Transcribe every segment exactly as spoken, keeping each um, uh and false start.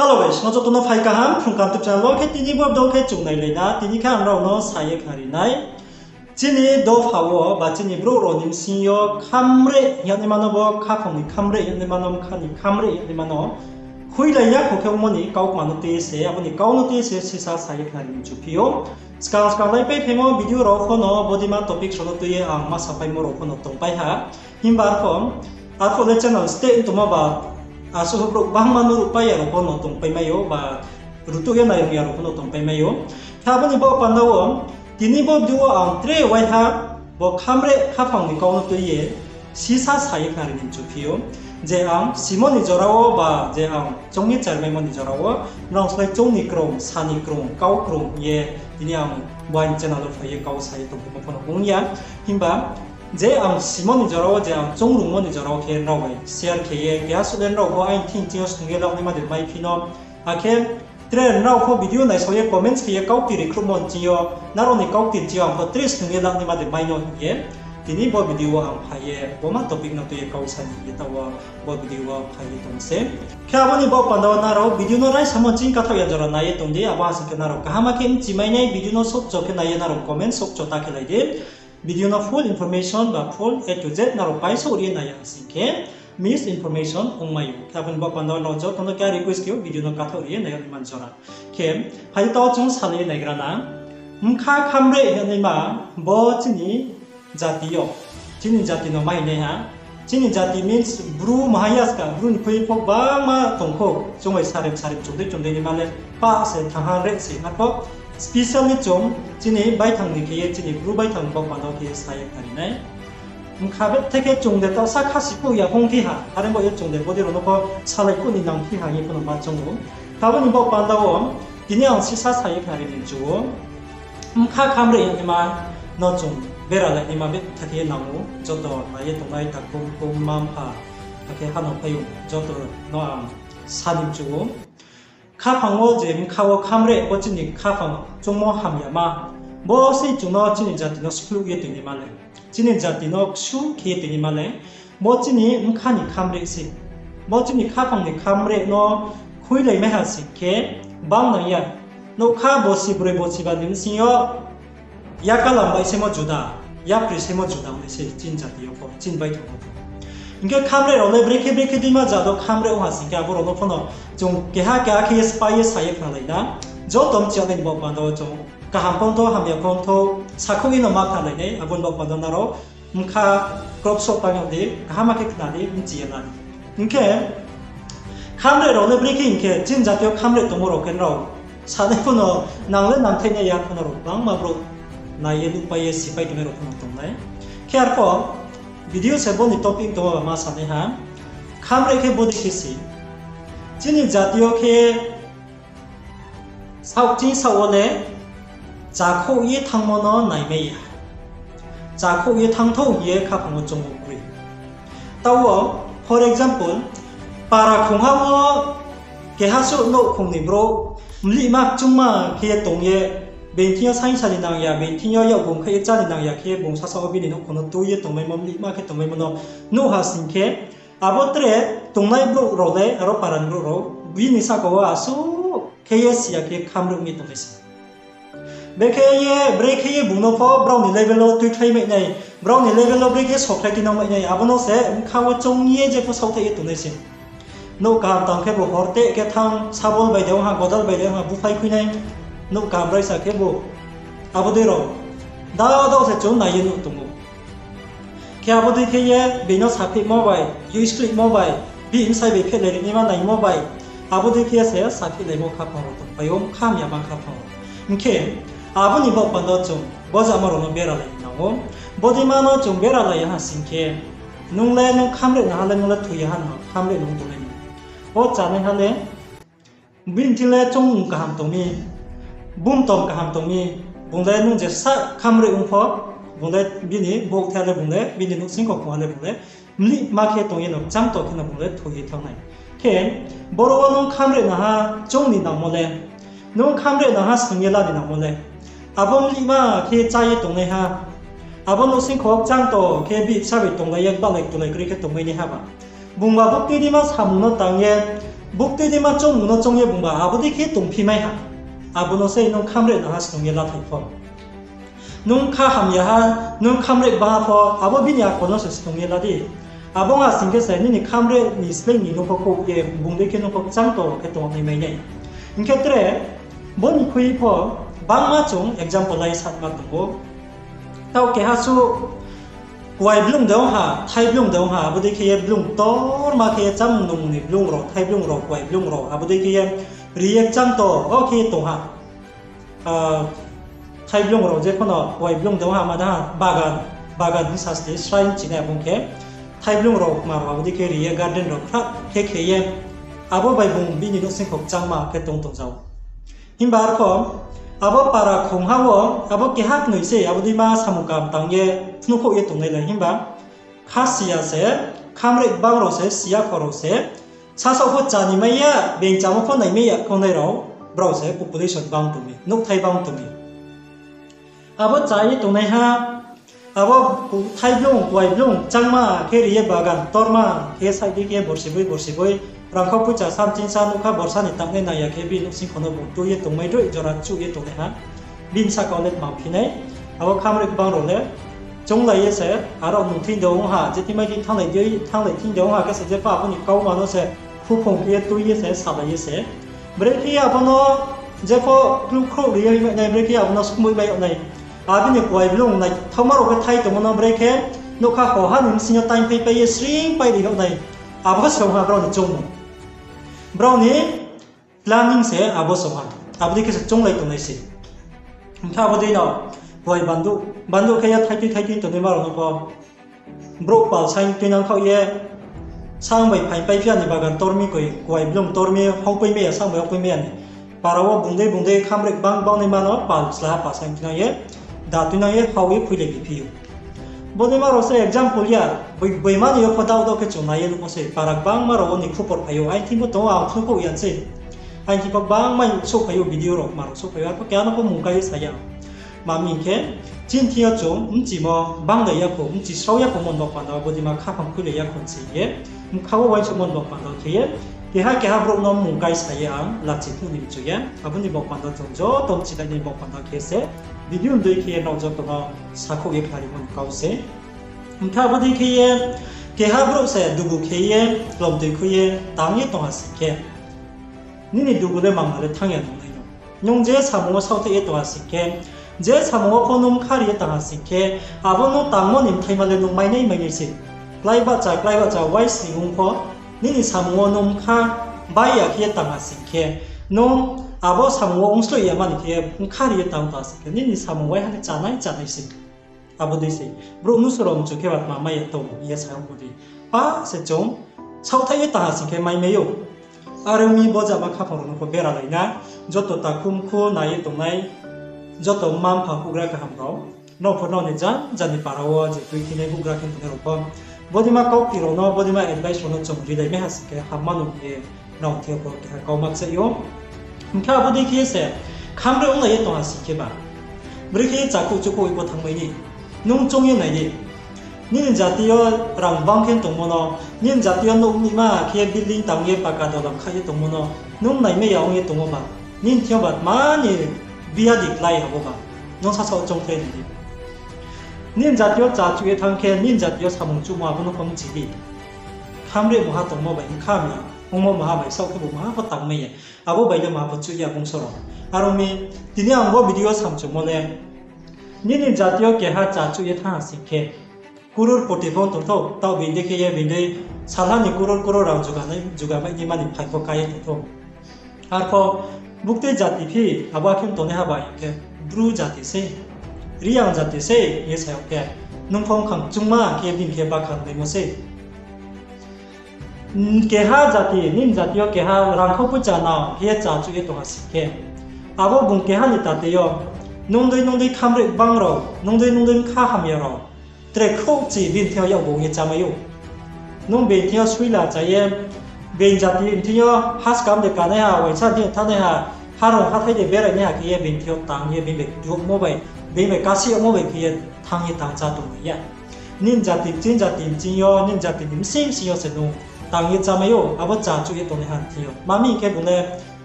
Hello guys, no joto no phai kaham, Phrung Kaham YouTube channel wo khe tini bo video khe chung nailai na, tini khe ang nrao no sa ye khnari nai. Chini dopha wo ba chini brouh rao ni bsing yo khamreh hing ye naima no, bo khaphang ni khamreh hing ye naima no, bkha ni khamreh hing ye naima no khuilai ya kho khe ongmo ni kaukma no tui ye se, abo ni kau no tui ye se sisa sa ye khnari ni chuphi ou. Skang skang lai pai phaimo video rao pho no bodei ma topic rao no tui ye ang ma sapaimo rao pho no tongpai ha. Himba arphuh, arphuh le channel stay tongmo ba, asuh brouh bangma no ruhpai ya rao pho no tongpai mai ou, ba rutuh ye nai rung ya rao pho no tongpai mai ou. Khe abo ni baoh panda wo, tini bo video wo ang tre waiha bo khamreh khaphang ni kau no tui ye sisa sa ye khnari ni chuphi ou. Je ang simo ni jora wo ba je ang choung ye charmaimo ni jora wo, nrao slái choung ni krung, sa ni krung, kau krung ye tini ang bo aini channel wo phai ye kau sa ye tongphaimo pho no ong ya. Himba je ang simo ni jora wo, je ang choung rungmo ni jora wo khe nrao bai share khe ye, keha suh le nrao pho aini thing ching yo snung ye la naima de maiphi no, akhe tre nrao pho video naisao ye comments khe ye kaukti ri khruhmo ni ching yo, nrao ni kaukti ni ching yo ang pho tre snung ye la naima de mai no hing ye, tini bo video wo ang phai ye bo ma topic no tui ye kau sa ni ye taoh wo bo video wo phai ye tong se. Khe abo ni baoh panda wo nrao video no raisamo ching kathaoh ya jora nai ye tong di, abo ha sing khe nrao kaham khe bchi mai nai, video no souhcho khe nai ye nrao comment souhcho ta khe lai di. Video no full information ba full A to Z nrao paisouh ri ye nai ya sing khe misinformation ong mai ou. Khe abo ni baoh panda wo nrao joto no khe request khe ou video no kathaoh ri ye nai ya ni man jora. Khe phai di taoh chung salai ye naigra na. Bkha khamreh hing ye naima bo chini jati yo, chini jati no ma hing nai ha. Chini jati means Bru maha ya ska, Bru ni khui pho bangma tong kho, chung bai sarem sarem chung dei chung dei naima le pah se thangha reh se, arphuh specially chung chini baithang ni khe ye, chini Bru baithang ni baoh panda wo khe ye sa ye khnari nai. Bkha bethe khe chung de taoh sa khasi phuh ya phung phi ha, are bo ye chung de bodei rao no pho salai phuh ni nang phi ha hing ye pho no ma choung ou. Abo ni baoh panda wo tini ang sisa sa ye khnari ni chu ou. Bkha khamreh hing ye naima no chung bera lai naima bethe khe ye nang ou, joto nai ye tongnai takhu mkhu mma mpha, akhe hano phai ou joto no ang sa ni chu ou. Khaphang wo je bkha wo khamreh, bo chini khaphang choungmo hamyama, bo se chung no chini jati no skluh ye toingnaima le, chini jati no ksu khe ye toingnaima le, bo chini bkha ni khamreh se. Bo chini khaphang ni khamreh no khuilai mai ha sing khe bang nang ya. Nougkha bosi broi bosi ba ni bsing yo yakalam bai semo juda, yapri semo juda ong nai se chini jati yo pho, chini baithang yo pho. Hing khe khamreh rao le brekhe brekhe deima jat wo khamreh ong ha sing khe abo rao no pho no chung keha keha khe ye sphái ye sa ye khnalai na. Joto mchi ya nai ni baoh panda wo chung kaham pho ongthou, hamya pho ongthou, sakhouh ye no ma khnalai nai, abo ni baoh panda wo nrao bkha krop soh tang yag di, kaham khe khna di, bchi ye la di. Hing khe khamreh rao le brekhe hing khe chini jati yo khamreh tongmo rao khe nrao sanai pho no nang le nangthai nai ya pho no rao bangma brouh nai ye nuhpai ye sipai tongnai rao pho no tong nai. Khe arphuh video se bo ni topic tongmo ba ma sanai ha. Khamreh khe bodei khe se chini jati yo khe saoh ching saoh wo le chakhouh ye thanngmo no naimai ya. Chakhouh ye thanngthou hing ye khaphang wo choung ou kroi. Taoh wo, for example, para khongha wo keha suh nouhkhong ni brouh mlihma kchungma khe ye tong ye, being thing yo saingsa ni nang ya, being thing yo yakbung khe ye chá ni nang ya khe ye bung sasa wo bini nouhkhong no tui ye tongmaimo, mlihma khe tongmaimo no nuh ha sing khe, abo tre tongnai brouh rao le, aro para ni brouh rao, bini sahka wo asuh khe ye si ya khe khamreh ong ye tongnai se. Brekhe ye, brekhe ye bung no pho brao ni level wo tuikhlai mai nai, brao ni level wo brekhe sokhlai tuinang mai nai, abo no se bkha wo choung ye jepho saohthaih ye tongnai se. Nouh kaham tang khe bo hor teh khe thanng, sabol bai de ong ha, godal bai de ong ha, buphai khui nai, nouh kaham raisa khe bo. Abo dei rao dao dao se chung nai ye nuh tong ou. Khe abo dei khe ye being no saphihmo bai, use khlaimo bai, bihih bsai bai phehlai rinaima naimo bai, abo dei khe se saphihnaimo khaphang rao tongpai ou, bkha hamyama khaphang rao. Hing khe abo ni baoh panda chung bojama rao no beralai nang ou. Bodeima no chung beralai ya ha sing khe, nung le nung khamreh naha le nung le thoi ya ha no khamreh nung tongnai no. O chánaiha le bini thing le choungmung kaham tong mi, bumtom kaham tong mi, bung le nung je sa khamreh ong pho, bung le bini bouhthai le bung le, bini nouhsingkho khongha le bung le, mlihma khe tong ye no, kchangto khe no bung le thoi ye thanng nai. Khe boro wo nung khamreh naha choung ni nangmo le, nung khamreh naha sning ye la ni nangmo le, abo mlihma khe chá ye tongnaiha, abo nouhsingkho kchangto khe bihih bsa bai tonglai ye, bahlai tulai kroi khe tongmai naiha ba. Bung ba bo tuideima samung no tang ye, Buktui dei ma choungmung no choung ye bungba, abo dei khe tongphi mai ha. Abo no se nung khamre nang ha snung ye lathai pho. Nung kha hamya ha, nung khamre bang ha pho, abo bini akol no se snung ye la di. Abo ong ha sing khe se nini khamre ni sleing ni nouhkhouh ye bung dei khe nouhkhouh kchang to khe tong nai mai nai. Hing khe tre, bo ni khui pho, bangma chung example lai satma tong ou. Taoh keha suh, kuai blung de ong ha, thai blung de ong ha, abo dei khe ye blung ktorma khe ye chámung nungmung ni blung rao, thai blung rao, kuai blung rao, abo dei khe ye ri ye kchang to, o khe ye tong ha. Thai blung rao je pho no kuai blung de ong ha, ma de ha, bagan, bagan hing sa sle srai chinai bung khe, thai blung rao, kma rao, abo dei khe ri ye garden rao khrah khe khe ye, abo bai bung bini nouhsing kho kchangma khe tong tong jao. Himba arpho, abo para khongha wo, abo keha knoi se, abo dei ma samung kaham tang ye phnuhkhouh ye tongnai le, himba kha siya se, khamre gbang rao se, siya kho rao se, sasaoh pho chá ni mai ya, being chámo pho nai mai ya khongnai rao, brao se population bang tong mi, nouhthai bang tong mi. Abo chá ye tongnaiha, abo thai blung, kuai blung, changma khe ri ye bagan ktorma khe saih di khe borsi boi, borsi boi, rangkhau poicha samchingsa nouhkha borsa ni tangnai nang ya khe bini nouhsing kho no bung tui ye tongmai droi jora chuh ye tongnaiha. Bini sahka wo le tma phi nai, abo khamre gbang rao le chounglai ye se, aro nung thing de ong ha, je thing mai thing thannglai di, thannglai thing de ong ha khe se je pha abo ni kauma no se, phuphung khe ye tui ye se, salai ye se. Brekhe abo no jepho klukhrouh ri ye mai nai, brekhe abo no skmoih mai yag nai. Abo ni kuai blung naithaoma rao khe thai tongmo no brekhe nougkha khoha ni bsing yo time phaipai ye sring pai ri yag nai. Abo se ong ha brao ni choungmung. Brao ni planning se abo se ong ha. Abo dei khe se chounglai tongnai se. Hing khe abo dei no kuai bandu, bandu khe ye thaitui thaitui tongnaima rao no pho brouh pal saing tuinang khaoh ye, sang bai phaingpai phi ya ni bagan ktormi koi, kuai blung ktormi haupai mai ya, sang bai haupai mai ya ni. Para wo bung dei bung dei khamre gbang gbang naima no pal sla ha pal saing tuinang ye, da tuinang ye, hao ye khuilai bi phi ou. Bo dei ma rao se example ya, boi-, boima ni yo pho daoh daoh khe chung nai ye nuhmo se, para gbangma rao wo ni khupor phai ou, aini thing pho tong ou, ang phnuhkhouh ya se. Aini thing pho gbangma souhphai ou, video rao, ma rao souhphai ou, arpho keha no pho mung kai ye sa ya. Tma hing khe, chini thing yo chung bchimo banglai ya kho, bchi srao ya kho mon bo panda wo, bodeima khaphang khuilai ya kho se ye, bkha wo uaingsouhmo ni bo panda wo khe ye, keha keha brouh no mung kai sa ye ang lachi phnuh ni mchu ye, abo ni bo panda wo chung joto bchilai ni bo panda wo khe se, video ni dei khe ye nrao joto no sakhouh ye khnarimo ni kau se. Hing khe abo dei khe ye, keha brouh se dugu khe ye, lomtoi khui ye, tang ye tong ha sing khe, nini dugu le mangma le thanng ya nung nai no. Nung je samung wo saohthaih ye tong ha sing khe, je samung wo pho nung bkha ri ye tang ha sing khe, abo nung tangmo ni bthaima le nung mainai mainai se. Klái bahcha, klái bahcha, uaising ong pho, nini samung wo nung bkha bai ya khe ye tang ha sing khe, nung abo samung wo ongsloih ya mani khe ye bkha ri ye tang tong ha sing khe, nini samung waiha le chánai chánai se. Abo dei se. Brouh mnusu rao mchu khe ba tma mai ya tong ye sa ong bo dei. Pa se chung saohthaih ye tang ha sing khe mai mai ou. Are ong mi bo jama khaphang rao no pho beralai na, joto takhu mkhu nai ye tongnai, joto mma mpha houhgra kaham rao, nrao pho nrao ni janja ni para wo je tuithinai houhgra khe tongnai rao pho, bodeima kaukti rao no, bodeima advice rao no chung rilai mai ha sing khe hamma no ye nrao thing yo pho keha kauma kchaih ou. Hing khe abo dei khe ye se, khamre onglai ye tong ha sing khe ba, brekhe ye chakhouh chukhouh ye pho thanngmai ni. Nung choung ye nai di. Nini jati yo rang bang khe tongmo no, nini jati yo nouh nima khe building tang ye paka dolam kha ye tongmo no, nung naimai ya ong ye tongmo ba, nini thing yo ba tma ni biyadi klái abo ba, nung sasaoh choungkhlai nai di. Nini jati yo chá chuh ye thanng khe, nini jati yo samung chuhmo abo no pho bchi di. Khamre mungha tongmo bai, bkha hamya ongmo mungha bai, saoh khe bo mungha pho tangmai ya. Abo bai le mungha pho chuh ya bungso rao. Are ong mi, tini ang bo video samchumo le, nini jati yo keha chá chuh ye thanng ha sing khe, kuror poti pho tongthou, taoh being dei khe ye being dei salha ni kuror kuror rang jugamai, jugamai ni mani phai pho ká ye tongthou. Arpho buktui jati phi, abo akhe tongnaiha bai khe, Bru jati sei, Reang jati sei hing ye sa yag khe, nung pho bkhang chungma khe bini khe bakha rungnaimo sei. Keha jati, nini jati yo keha rangkhau poicha nang khe ye chá chuh ye tong ha sing khe, abo bung keha ni tate yo, nung dei nung dei khamre gbang rao, nung dei nung dei bkha hamya rao, tre khrouhchi bini thing yo yakbo ong ye chámai ou. Nung being thing yo suila chá ye, being jati thing yo haskam de kanaiha, uaingsa thing yo thanngnaiha, harong hathái de berainaiha khe ye being thing yo tang ye being bai duhmo bai, being bai kasi yagmo bai khe ye thanng ye tang chá tongmai ya. Nini jati, chini jati bsing yo, nini jati ni bsing bsing yo se nung tang ye chámai ou, abo chá chuh ye tongnaiha ni thing yo. Tma hing khe bung le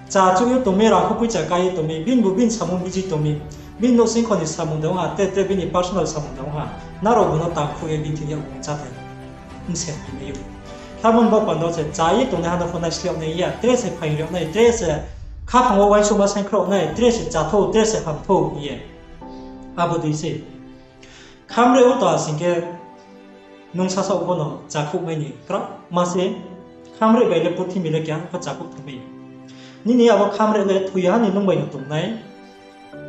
chá chuh ye tong mi, rangkho poicha ká ye tong mi, bini bu bini samung biji tong mi, bini nouhsingkho ni samung de ong ha, tre tre bini personal samung de ong ha, nrao bung no tangkhruh ye bini thing yo bung cháthai mse phi mai ou. Khe abo ni baoh panda wo se chá ye tongnaiha no pho naisleh yag nai ya, tre se phaing ri yag nai, tre se khaphang wo uaingsouhma saingkhruh yag nai, tre se cháthou, tre se hamthou hing ye. Abo dei se. Khamreh ong tong ha sing khe, nung sasaoh bo no chákhouh mai ni kraohma se. Khamreh bai le purthimbi le keha pho chákhouh thanng mai. Nini abo khamreh le thoi ya ha ni nung bai no tongnai.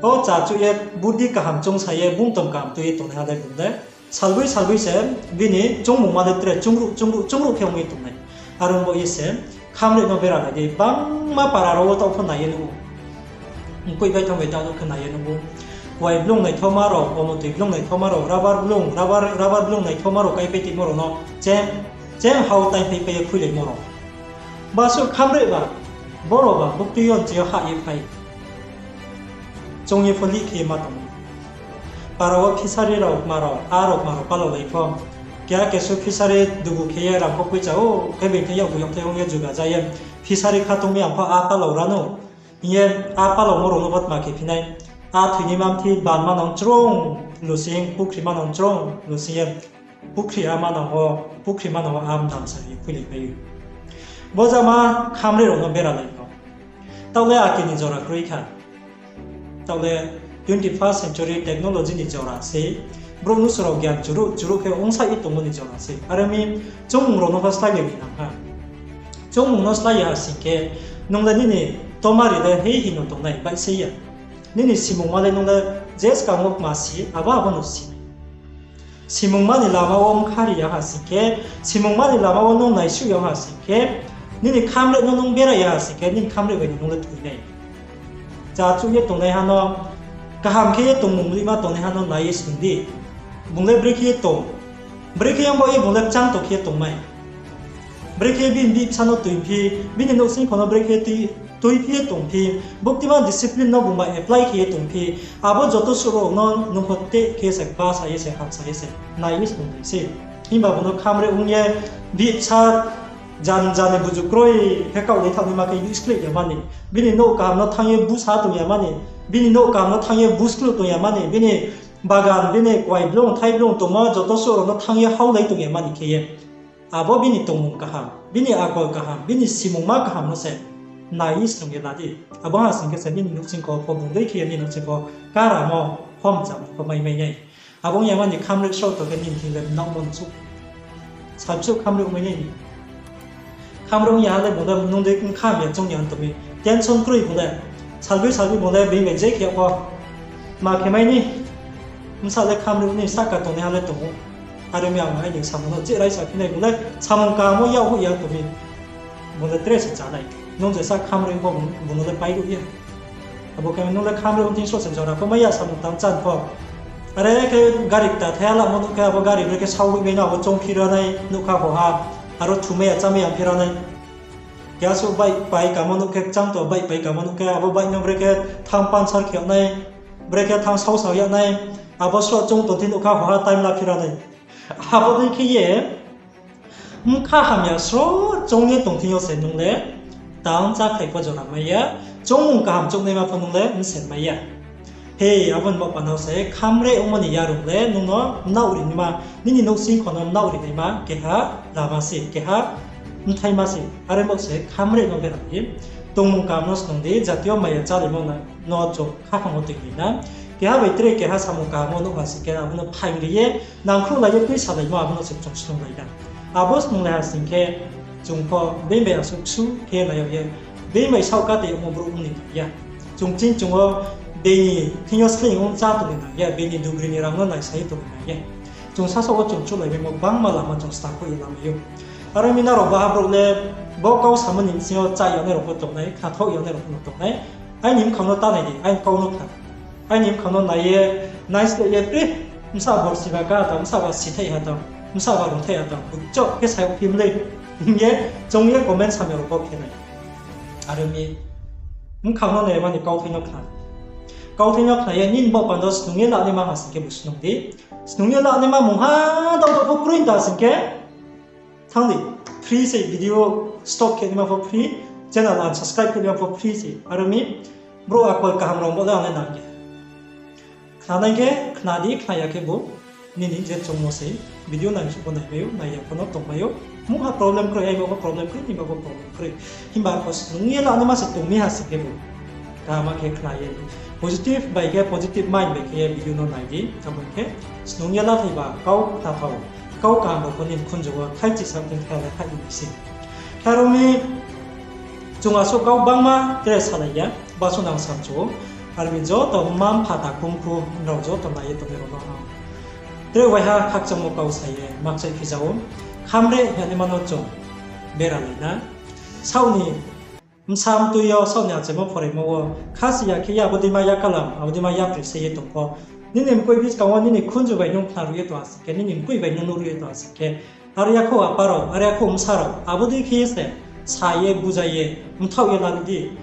O chá chuh ye, budi kaham choungsa ye, bungtom kaham tui ye tongnaiha le bung le salboi salboi se bini choungmungma le tre chungruh chungruh chungruh khe ong ye tongnai. Are ong baoh ye se khamreh no bera lai di, bangma para rao wo taoh pho nai ye nuh ou. Mkoih baithang bai taoh nuh khe nai ye nuh ou. Kuai blung naithaoma rao, omotoi blung naithaoma rao, rubber blung, rubber, rubber blung naithaoma rao kaipai timo rao no chem, chem hao taingphaipai ye khuilaimo rao. Basuh khamreh ba, boro ba buktui yo nchi yo hah ye phai. Choung ye pho lih khe ye ma tong ou. Para wo fishery rao kma rao, a rao kma rao palao lai pho. Keha kesu fishery dugu khe ye rangkho poicha ou, khe being khe yakgu yakthai ong ye juga ja ye. Fishery kha tong mi ang pho a palao ra nou. Hing ye a palaomo rao no pho tma khe phi nai. A thoinaima mthi banma nang chrung lusing, pukhri ma nang chrung lusing ye. Pukhri a manang wo, pukhri manang wo a mdam sa ye khuilaipai ou. Bo jama khamreh rao no bera lai no. Taoh le ake ni jora kroi kha. Taoh le twenty-first century technology ni jora se, brouh mnusu rao gyan churuh churuh khe ongsa ye tongmo ni jora se. Are mi choungmung rao no pho slái ye ni nang ha. Choungmung no slái ya ha sing khe, nung le nini tomari le hei hing no tongnai baih se ya. Nini simungma le nung le je skang wo kma si, abo abo no si. Simungma ni lama wo mkha ri ya ha sing khe, simungma ni lama wo nung naisuh ya ha sing khe, nini khamreh no nung bera ya ha sing khe, nini khamreh bai no nung le thoi nai. Chá chuh ye tongnaiha no, kaham khe ye tongmung lima tongnaiha no nai ye snung di. Bung le brekhe ye tong, brekhe ye ong baoh ye bung le kchang tong khe ye tongmai. Brekhe bini bihbsa no tuiphi, bini nouhsingkho no brekhe tui, tuiphi ye tongphi, buktima discipline no bung bai apply khe ye tongphi, abo joto suh rao no nung pho teh khe se kba sa ye se, hamsa ye se, nai ye se tong nai se. Himba bung no khamreh ong ye, bihbsa jan jan ni buju kroi khe kaoh le thaoh ni ma khe use khleh ya mani, bini nouh kaham no thanng ye busa tong ya mani, bini nouh kaham no thanng ye buskluh tong ya mani, bini bagan, bini kuai blung, thai blung tongmo joto suh rao no thanng ye haolai tong ya mani khe ye. Abo bini tongmung kaham, bini akol kaham, bini simungma kaham no se nai ye snung ye la di. Abo ha sing khe se nini nouhsingkho pho bung dei khe ye nini nouhsingkho karamo, homchamo pho mai mai nai. Abo ong ya mani khamreh sroh tong khe nini thing le mnaohmo nsuh. Salsuh khamreh ong mai nai ni. Khamreh ong ya ha le bung le nung dei bkha hamya choung ya tong mi. Tension kroi bung le. Salboi salboi bung le being bai je khe yag pho. Ma khe mai ni. Bsa le khamreh ong ni sahka tongnaiha le tong ou. Are mi ang aini samung no je raisa phi nai bung le samung kaham wo yak hoih ya tong mi. Bung le tre se chá nai. Nung je sa khamreh ong pho bung no le pairuh ya. Abo khe nung le khamreh ong thing sroh se jora pho mai ya samung tang chan pho. Are khe gari kta thai ha lamo nuh khe abo gari brekhe sao hoih mai no abo choungphi ra nai nougkha hoha. Aro thumai ya chámai ya phi ra nai. Keha suh bike pai kamo nuh khe kchang to bike pai kamo nuh khe abo bike no brekhe thanng puncture khe yag nai. Brekhe thanng saosa yag nai. Abo sroh choung tong thing nougkha hoha time la phi ra nai. Abo dei khe ye bkha hamya sroh choung ye tong thing yo se nung le tang chákhai pho jora mai ya, choungmung kaham choungnaima pho nung le msen mai ya. He, abo ni baoh panda wo se khamreh ongmo ni yarung le nung no mnaoh rinaima, nini nouhsingkho no mnaoh rinaima keha lama se, keha bthaima se. Are bo se khamreh no bera di, tongmung kaham no snung di, jati yo maya chálaimo no chung khaphang wo tui di na. Keha bai tre keha samung kaham wo nuh ha sing khe abo no phaing ri ye, nangkhruhlai ye tuisalaimo abo no se chung snunglai na. Abo snunglai ha sing khe, chung pho being bai asuh ksu khe nai yag ye, being bai saoh kate yagmo brouh ong ni nang ya. Chung ching chung wo being ni thing yo sleing ong chá tong ni nang ya, being ni dugri ni rang no naisa ye tong ni nang ya. Chung sasaoh wo chung chuhlaimaimo bangma lama chung stakhoih ye lamai ou. Aro mi nrao baha brouh le bo kau samo ni bsing yo chá yagnai rao pho tongnai, khnathaoh yagnai rao pho no tongnai. Aini bkhang no ta nai di, aini kau no khna. Aini bkhang no nai ye, naisleh ye, pre, bsa borsi ba ka ha tang, bsa ba sithaih ha tang, bsa ba rungthaih ha tang, buchoh khe sa yag phi mlei. Hing ye, chung ye comment samya rao bo khe nai. Are mi, bkhang no nai mani kauthai no khna. Kauthai no khna ye, nini baoh panda wo snung ye lanaima ha sing khe bo snung di. Snung ye lanaima mungha, dao dao pho kroi ta sing khe, thanng di. Free se, video stop khe naima pho free, channel unsubscribe khe naima pho free se. Aro mi brouh akol kaham rao bo le ang le nang ya. Khnanai khe khna di, khna ya khe bo nini je choungmo se. Video nai suh pho naimai ou, nai ya pho no tongmai ou. Mungha problem kroi, ai bo pho problem kroi, nini bo problem kroi. Himba arpho snung ye la naima se tong mi ha sing khe bo. Kaham khe khna ye. Positive bai khe, positive mind bai khe ye video no nai di. Abo khe snung ye la thaiba kau kthar thao, kau kaham rao pho nini khunju wo thaichi sa tin thai le thai ni si. Khe aro mi chung asuh kau bangma tre salai ya, basu nang samchu ou. Aro mi joto mma mpha takhum khu nrao joto nai ye tongnai rao no ang tre waiha khakchangmo kau sa ye makchai phija ou. Khamre hingnaima no chung bera lai na. Saoh ni bsa mtui yo, saoh ni achaimo phoraimo wo khasi ya khe ye abo deima yakalam, abo deima yapri se ye tong pho, nini mkoih buskang wo nini khunju bai nung khna ruh ye tong ha sing khe, nini mkoih bai nung nuh ruh ye tong ha sing khe, are yakho apa rao, are yakho bsa rao abo dei khe ye se sa ye, bujai ye, mthaoh ye la di.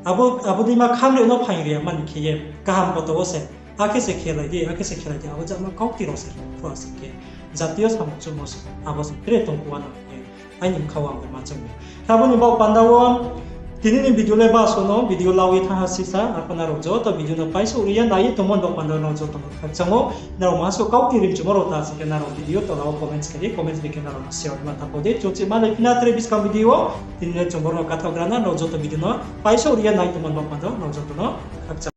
Abo, abo deima khamre no phaing ri ya mani khe ye, kaham poto wo se, akhe se khelai di, akhe se khelai di, abo jama kaukti rao se phuh ha sing khe, jati yo samung chumo se, abo se tre tong phuh ano ye, aini bkha wo ang bai ma choung ou. Khe abo ni baoh panda wo, tini ni video le basu no, video la ye thanng ha sisa, arphuh nrao joto video no paisouh ri ye nai ye tongmo ni baoh panda wo nrao joto no khakchang ou. Nrao maha suh kaukti rimchumo rao ta sing khe nrao video tola wo comments khe di, comments bai khe nrao no share ma ta pho di, chulchih ma lai phi na tre buskang video wo, tini le chung boro no kathaoh gra na, nrao joto video no paisouh ri ye nai tongmo ni baoh panda wo nrao joto no khakchang.